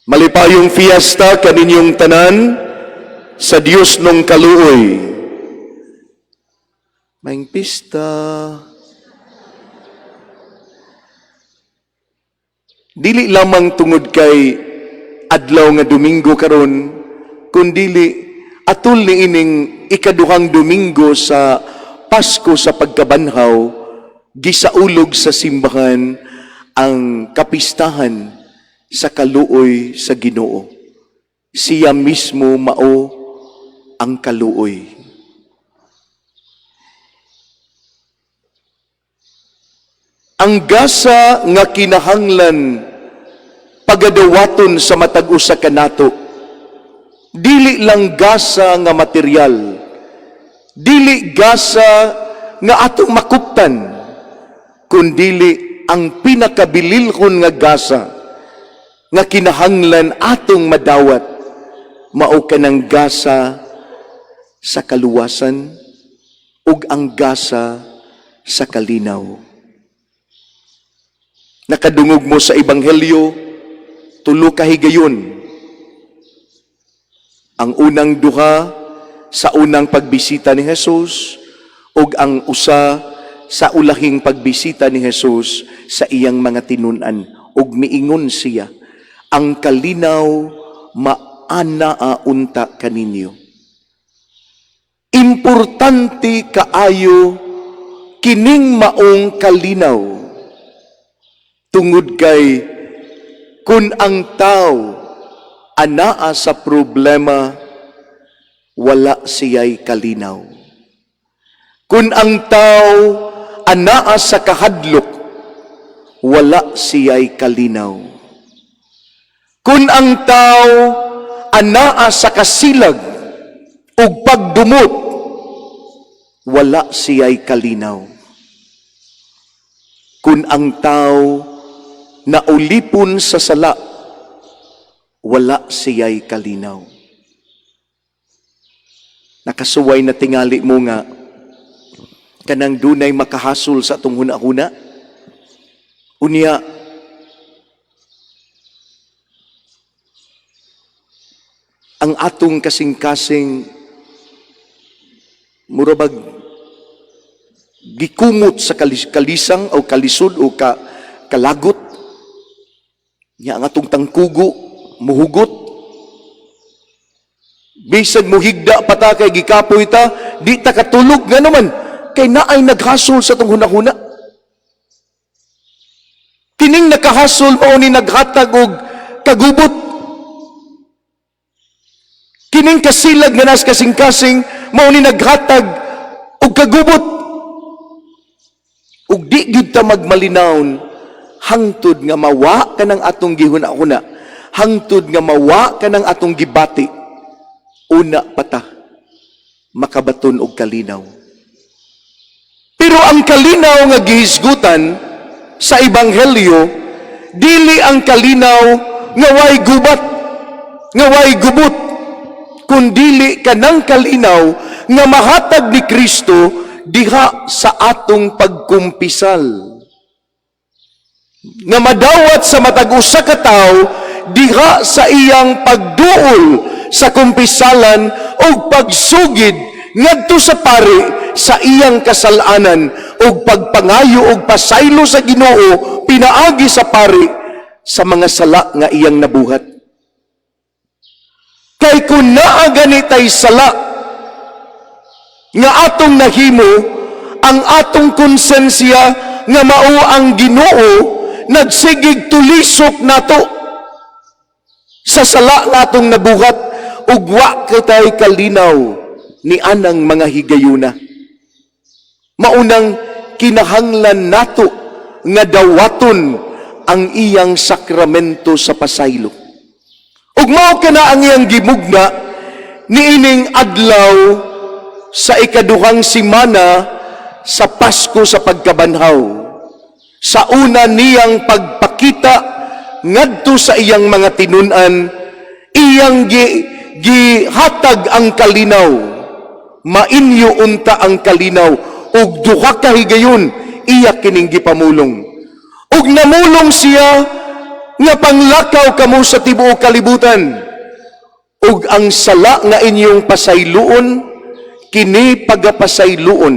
Malipayong fiesta kaninyong tanan sa Dios nung kaluoy. Maing pista. Dili lamang tungod kay adlaw nga Domingo karon, kundili atul ni ining ikaduhang Domingo sa Pasko sa pagkabanhaw, gisaulog sa simbahan ang kapistahan sa kaluoy sa Ginoo. Siya mismo mao ang kaluoy. Ang gasa nga kinahanglan pagadawaton sa matag usa kanato, dili lang gasa nga material, dili gasa nga atong makuptan, kundili ang pinakabililhon nga gasa nga kinahanglan atong madawat, mao kanang gasa sa kaluwasan ug ang gasa sa kalinaw. Nakadungog mo sa Ebanghelyo, tulo ka higayon. Ang unang duha sa unang pagbisita ni Jesus ug ang usa sa ulahing pagbisita ni Jesus sa iyang mga tinun-an, ug miingon siya, ang kalinaw maanaa unta kaninyo. Importante kaayo kining maong kalinaw, tungod kay kun ang tao anaa sa problema, wala siya'y kalinaw. Kun ang tao anaa sa kahadlok, wala siya'y kalinaw. Kun ang tao anaa sa kasilag ug pagdumot, wala siya'y kalinaw. Kun ang tao naulipon sa sala, wala siya'y kalinaw. Nakasuway na tingali mo nga kanang dunay makahasol sa atong huna-huna. Unya, ang atong kasing-kasing murabag gikumot sa kalisang o kalisod o kalagot. Nya ang atong tangkugo muhugot. Bisag muhigda pa ta kay gikapoy ta, di ta katulog nga naman kay naay naghasol sa atong hunahuna. Kining nakahasol mao ni naghatag og kagubot. Kining kasilag nga nas kasing-kasing mao ni naghatag og kagubot. Ug di gyud ta magmalinawon hangtod nga mawa ka ng atong gihuna-huna, hangtod nga mawa ka ng atong gibati, una pa ta makabaton og kalinaw. Pero ang kalinaw nga gihisgutan sa Ebanghelyo, dili ang kalinaw nga way gubat, nga way gubot, kundili kanang kalinaw nga mahatag ni Kristo diha sa atong pagkumpisal, nga madawat sa matag usa ka tawo diha sa iyang pagduol sa kumpisalan ug pagsugid ngadto sa pari sa iyang kasalanan ug pagpangayo ug pasaylo sa Ginoo pinaagi sa pari sa mga sala nga iyang nabuhat. Kay kun naa gani tay sala nga atong nahimo, ang atong konsensya nga mao ang Ginoo nagsigig tulisok nato sa sala nga atong nabuhat ug wa kitay kalinaw ni anang mga higayuna. Maunang kinahanglan nato nga dawaton ang iyang sakramento sa pasaylo. Ug mao kana ang iyang gimugna niining adlaw sa ikaduhang semana sa Pasko sa pagkabanhaw. Sa una niyang pagpakita ngadto sa iyang mga tinun-an, iyang gihatag ang kalinaw. Mainyo unta ang kalinaw ug duha ka higayon iya kining gipamulong. Ug namulong siya Nga panglakaw kamo sa tibuok kalibutan. Ug ang sala nga inyong pasayloon, kini pagapasayloon.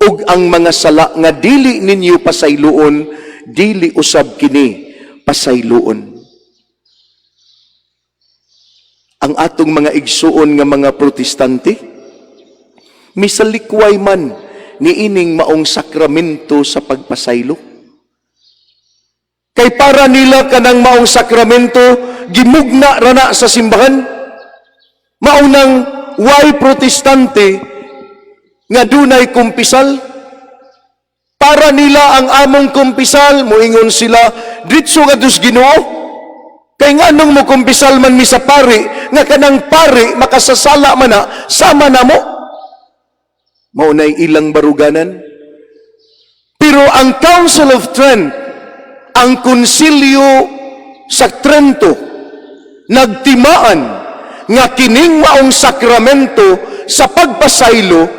Ug ang mga sala nga dili ninyo pasayloon, dili usab kini pasayloon. Ang atong mga igsuon nga mga Protestante, misalikway man niining maong sakramento sa pagpasaylo. Kay para nila, kanang maong sakramento gimugna rana sa simbahan. Maunang way Protestante nga dunay kumpisal. Para nila, ang among kumpisal, moingon sila, "Diretso ngadto sa Ginoo. Kay nganong mo kumpisal man mi sa pari, nga kanang pari makasasala man na, sama na mo?" Mao nay ilang baruganan. Pero ang Council of Trent, ang Konsilyo sa Trento, nagtimaan nga kining maong sakramento sa pagpasaylo,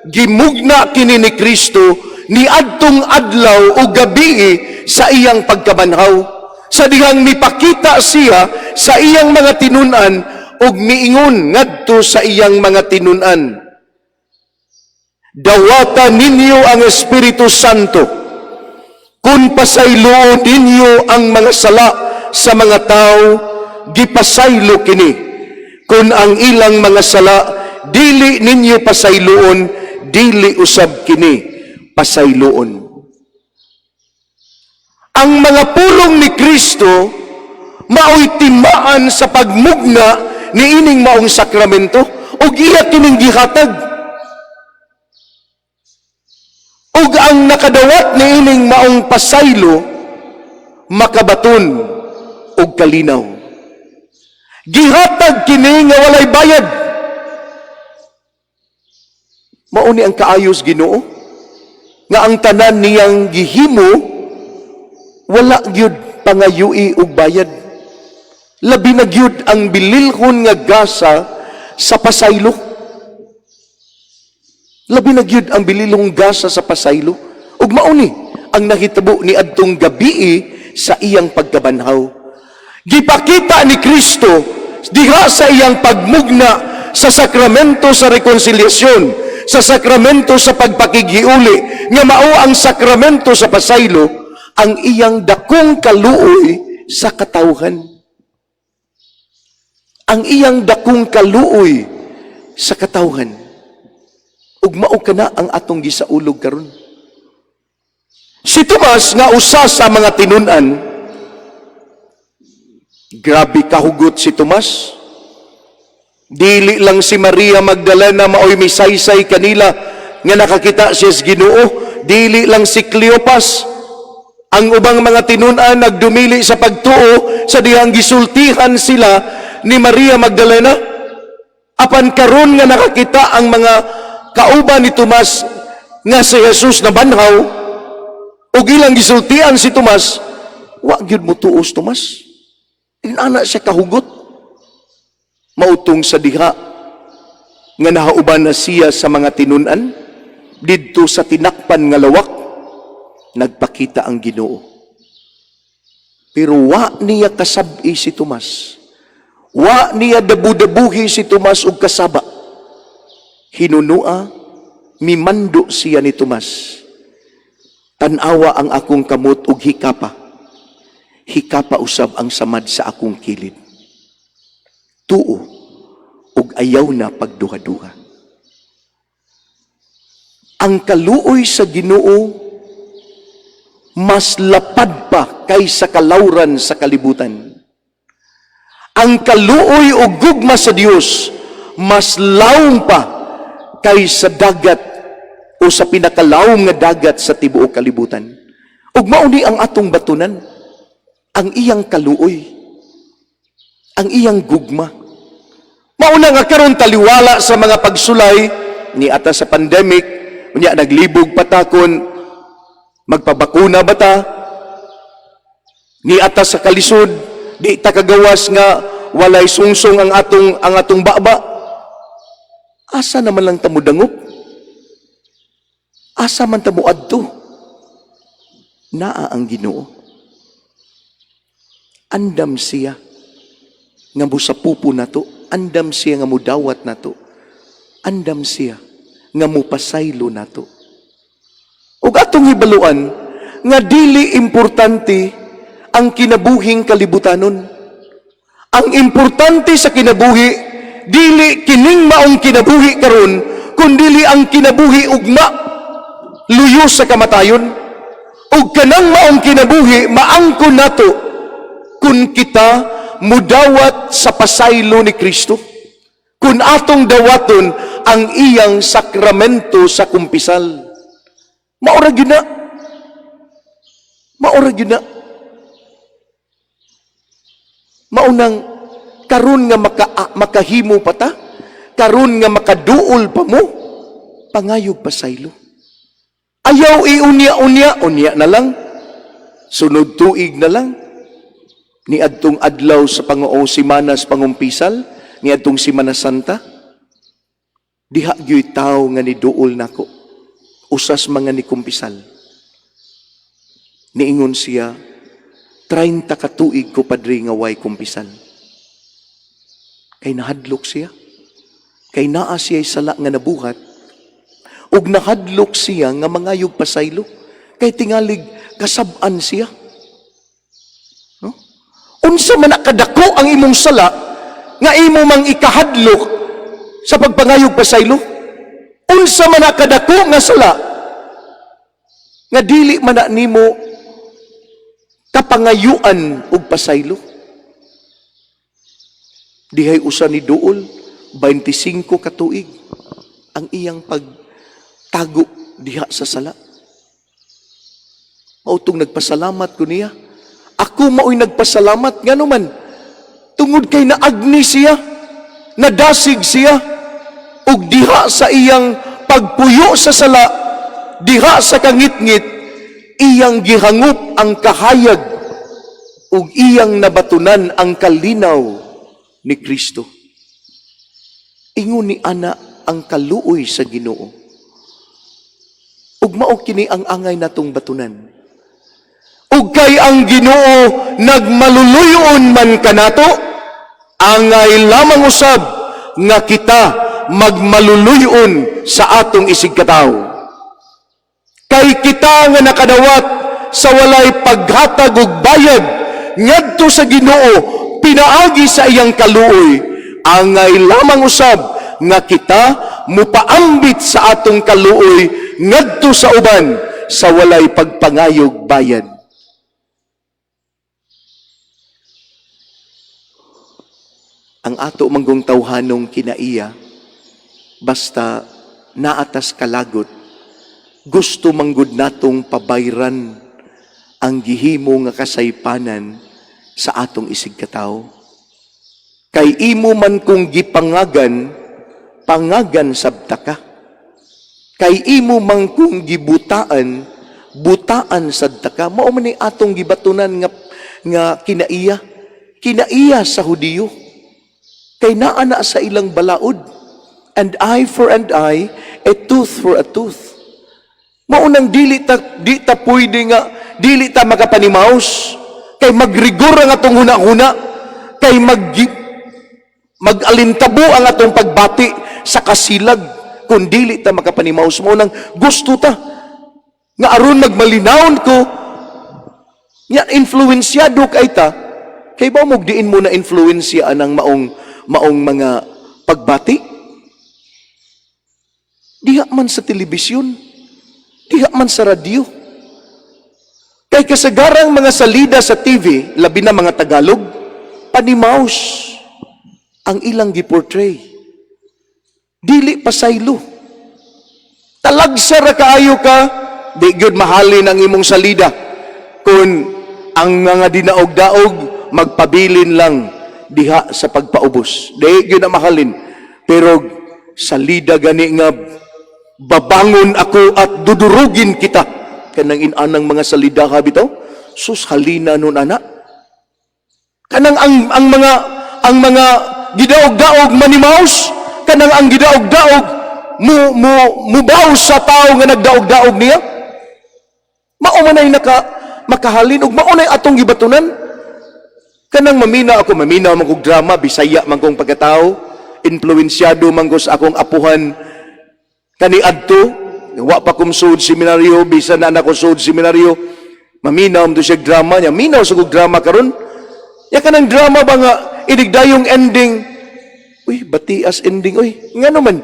gimugna kini ni Kristo ni adtong adlaw o gabii sa iyang pagkabanhaw, sa dihang mipakita siya sa iyang mga tinun-an ug miingon ngadto sa iyang mga tinun-an, "Dawata ninyo ang Espiritu Santo. Kung pasayloon ninyo ang mga sala sa mga tao, gipasaylo kini. Kung ang ilang mga sala dili ninyo pasayloon, dili usab kini pasayloon." Ang mga pulong ni Kristo mao'y timaan sa pagmugna niining maong sakramento ug iya kining gihatag. Ug ang nakadawat niining maong pasaylo, makabaton og kalinaw. Gihatag kini nga walay bayad. Mao ni ang kaayos Ginoo nga ang tanan niyang gihimo, wala gyud pangayui og bayad. Labi na gyud ang bililhon nga gasa sa pasaylo. Labi na gyud ang bililhong gasa sa pasaylo. Ug mao ni ang nahitabo ni adtong gabii sa iyang pagkabanhaw. Gipakita ni Kristo diha sa iyang pagmugna sa sakramento sa rekonselyasyon, sa sakramento sa pagpakighiuli, nga mao ang sakramento sa pasaylo, ang iyang dakong kaluoy sa katawhan. Ang iyang dakong kaluoy sa katawhan. Ug mao kana ang atong gisaulog karon. Si Tomas nga usa sa mga tinun-an, grabe kahugot si Tomas. Dili lang si Maria Magdalena maoy misaysay kanila nga nakakita siya sa Ginoo, dili lang si Cleopas. Ang ubang mga tinun-an nagdumili sa pagtuo sa dihang gisultihan sila ni Maria Magdalena. Apan karon nga nakakita ang mga kauban ni Tomas nga si Jesus nabanhaw ug ilang gisultian si Tomas, wa gyud mo tuos Tomas. Inana siya kahugot. Mautong sa diha nga nahauban na siya sa mga tinun-an didto sa tinakpan nga lawak, nagpakita ang Ginoo. Pero wa niya kasab-i si Tomas. Wa niya dabu-dabuhi si Tomas og kasaba. Hinunua, mimando siya ni Tomas, "Tan-awa ang akong kamot ug hikapa. Hikapa usab ang samad sa akong kilid. Tuo ug ayaw na pagduha-duha." Ang kaluoy sa Ginoo mas lapad pa kaysa kalawran sa kalibutan. Ang kaluoy o gugma sa Dios mas lawom pa kaysa dagat o sa pinakalawom nga dagat sa tibuok kalibutan. Ug mao ni ang atong batunan, ang iyang kaluoy, ang iyang gugma. Mao na nga karon, taliwala sa mga pagsulay ni ata sa pandemic, unya naglibog patakon magpabakuna ba ta? Ni ata sa kalisod, di ta kagawas nga walay sungsong ang atong baba. Asa naman lang ta modangop? Asa man ta moadto? Naa ang Ginoo. Andam siya nga musapupo nato, andam siya nga mudawat nato, andam siya nga mupasaylo nato. Ug atong hibaluan nga dili importante ang kinabuhing kalibutanon. Ang importante sa kinabuhi, dili kining maong kinabuhi karon, kundili ang kinabuhi ugma, luyo sa kamatayon. Ug kanang maong kinabuhi maangkon nato kung kita mudawat sa pasaylo ni Kristo. Kung atong dawaton ang iyang sakramento sa kumpisal. Maura gyud na. Maura gyud na. Maunang karon nga makahimo pa ta, karon nga makaduol pa mo, pangayog pasaylo. Ayaw iunya-unya, unya na lang. Sunod tuig na lang. Niadtong adlaw sa pangoo simana sa pangumpisal, niadtong Simana Santa. Diha gyuy tawo nga niduol nako. Usas mga nikumpisal. Niingon siya, "30 ka tuig ko, Padre, nga way kumpisal." Kay nahadlok siya. Kay naa siya sala nga nabuhat. Ug nahadlok siya nga mangayog pasaylo. Kay tingalig kasab-an siya. No? Unsa man na kadako ang imong sala nga imo mang ikahadlok sa pagpangayog pasaylo? Unsa man na kadako nga sala nga dili man na nimo kapangayuan og pasaylo? Dihay usa ni duol, 25 ka tuig ang iyang pagtago diha sa sala. Mautong nagpasalamat ko niya. Ako mao'y nagpasalamat, ngano man tungod kay naagni siya, nadasig siya, ug diha sa iyang pagpuyo sa sala, diha sa kangitngit, iyang gihangop ang kahayag ug iyang nabatunan ang kalinaw ni Kristo. Ingon ni ana ang kaluoy sa Ginoo. Ug mao kini ang angay natong batunan. Ug kay ang Ginoo nagmaluluyon man kanato, angay lamang usab nga kita magmaluluyon sa atong isigkatawo. Kay kita nga nakadawat sa walay paghatag og bayad ngadto sa Ginoo pinaagi sa iyang kaluoy, angay lamang usab nga kita mupaambit sa atong kaluoy ngadto sa uban sa walay pagpangayog bayad. Ang ato manggong tawhanong kinaiya, basta naatas kalagot, gusto manggod natong pabayran ang gihimo nga kasaypanan sa atong isigkatawo. Kay imo man kung gipangagan, pangagan sabta ka. Kay imo man kung gibutaan, butaan sadta ka. Mao man ni atong gibatunan nga kinaiya, kinaiya sa Hudiyo. Kay naa na sa ilang balaod, an eye for an eye, a tooth for a tooth. Maunang dili ta, di ta pwede nga dili ta makapanimaos, kay magrigor ang atong huna-huna, kay mag-alintabo ang atong pagbati sa kasilag kung dili ta makapanimaos. Maunang gusto ta nga aron magmalinawon ko nya influensyado kay ta, kay ba mo diin mo na influensya anang maong maong mga pagbati diha man sa telebisyon, diha man sa radyo. Kay kasagarang mga salida sa TV, labi na mga Tagalog, panimaus ang ilang giportray, dili pasaylo. Talagsa ra kaayo ka, di gyud mahalin ang imong salida kung ang mga dinaog-daog magpabilin lang diha sa pagpaubos. Di gyud na mahalin. Pero salida gani nga "Babangon ako at dudurugin kita," kanang inanang mga salida bitaw, sus, halina nun ana. Kanang ang mga gidaog-daog manimaus, kanang ang gidaog-daog mu mu mubaw sa tao nga nagdaog-daog niya. Mao man ay naka makahalin ug mao nay atong gibatunan. Kanang mamina ako, mamina man kog drama, Bisaya man kong pagkatao, influensyado man ko sa akong apuhan kaniadto, wa pa kong sud seminaryo, bisan na nako sud seminaryo, maminaw mo siya drama niya, minaw sa kog drama karon. Ya kanang drama ba nga inigdayong ending? Uy, bati as ending, uy. Ngano man?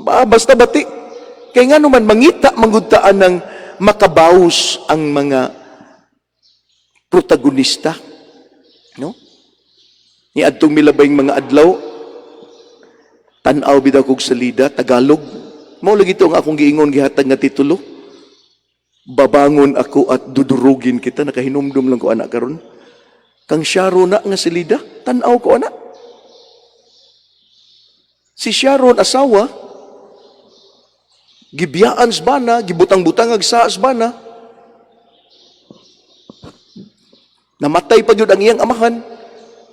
Ba, basta bati. Kay ngano man mangita manggudtaan ng makabaws ang mga protagonista. No? Ni adtong milabay mga adlaw, tan-aw bitaw kog salida, Tagalog. Mao lagi to ang akong giingon, gihatag nga titulo. "Babangon Ako at Dudurugin Kita." Nakahinumdum lang ko ana karon. Kang Sharon na nga silida, tan-aw ko ana. Si Sharon asawa, gibiyaan sa bana, gibutang-butang ag sa bana. Namatay pa gyud ang iyang amahan.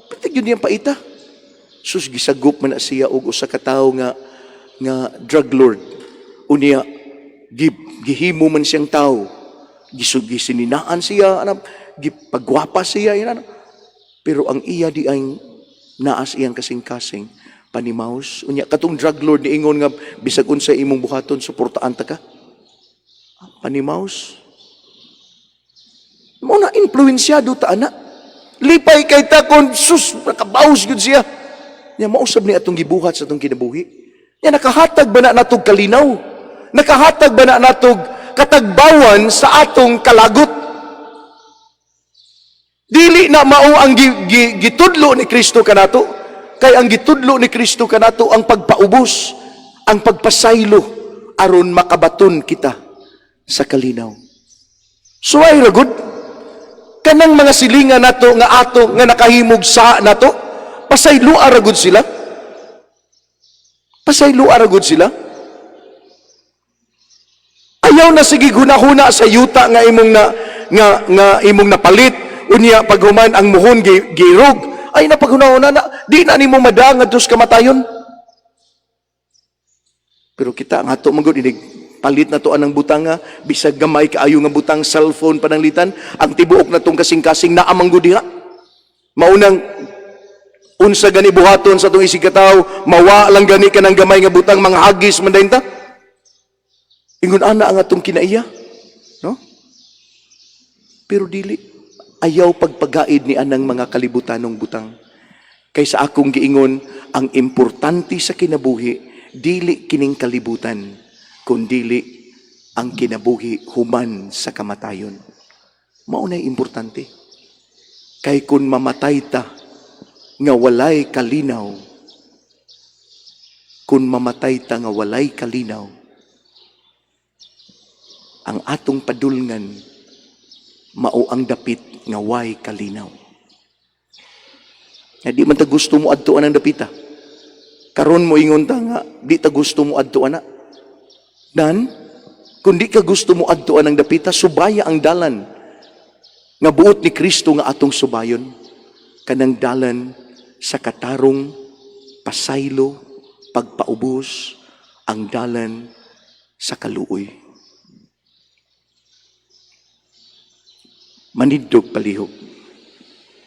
Pati gyud niyang paita. Sus, gisagop man na siya og usa ka tawo nga nga drug lord. Unya gihimo man siyang tao. Gisininaan siya, anam, gipagwapa siya, yun, ano. Pero ang iya di ay naas iyang kasing-kasing panimaus. Unya katong drug lord niingon nga bisag unsa imong buhaton, suportaan ta ka. Panimaus. Mao na, influensyado ta ana. Lipay kay ta kon sus, nakabaws gyud siya. Nya mausab ni atong gibuhat sa atong kinabuhi. Nya nakahatag ba na natog kalinaw? Nakahatag ba na natog katagbawan sa atong kalagot? Dili na mao ang gitudlo ni Kristo kanato. Kay ang gitudlo ni Kristo kanato ang pagpaubos, ang pagpasaylo aron makabaton kita sa kalinaw. Suway ra gud kanang mga silingan nato nga ato nga nakahimog sa nato, pasayloa ra gud sila. Pasayloa ra gud sila. Ayaw na sige hunahuna sa yuta nga imong na nga nga imong napalit, unya paghuman ang muhon girog ay na paghunahuna na di na nimo madang ngadto sa kamatayon. Pero kita ang ato man gud, inig palit na to anang butang nga bisag gamay kaayo nga butang, cellphone pananglitan, ang tibuok na tong kasing-kasing naa man gud diha. Maunang unsa gani buhaton sa atong isig katawo, mawa lang gani kanang gamay nga butang, mga hagis man dayon ta. Ingon ana ang atong kinaiya, no? Pero dili, ayaw pagpagaid ni anang mga kalibutanong butang. Kay sa akong giingon, ang importante sa kinabuhi dili kining kalibutan, kundili ang kinabuhi human sa kamatayon. Mao nay importante. Kay kung mamatay ta nga walay kalinaw, kung mamatay ta nga walay kalinaw, ang atong padulngan mao ang dapit nga way kalinaw. Nga di man ta gusto mo adto anang dapita. Karon mo ingon ta nga di ta gusto mo adto ana. Dan kung di ka gusto mo adto anang dapita, subaya ang dalan nga buot ni Kristo nga atong subayon, kanang dalan sa katarong, pasaylo, pagpaubos, ang dalan sa kaluoy. Manidog palihog.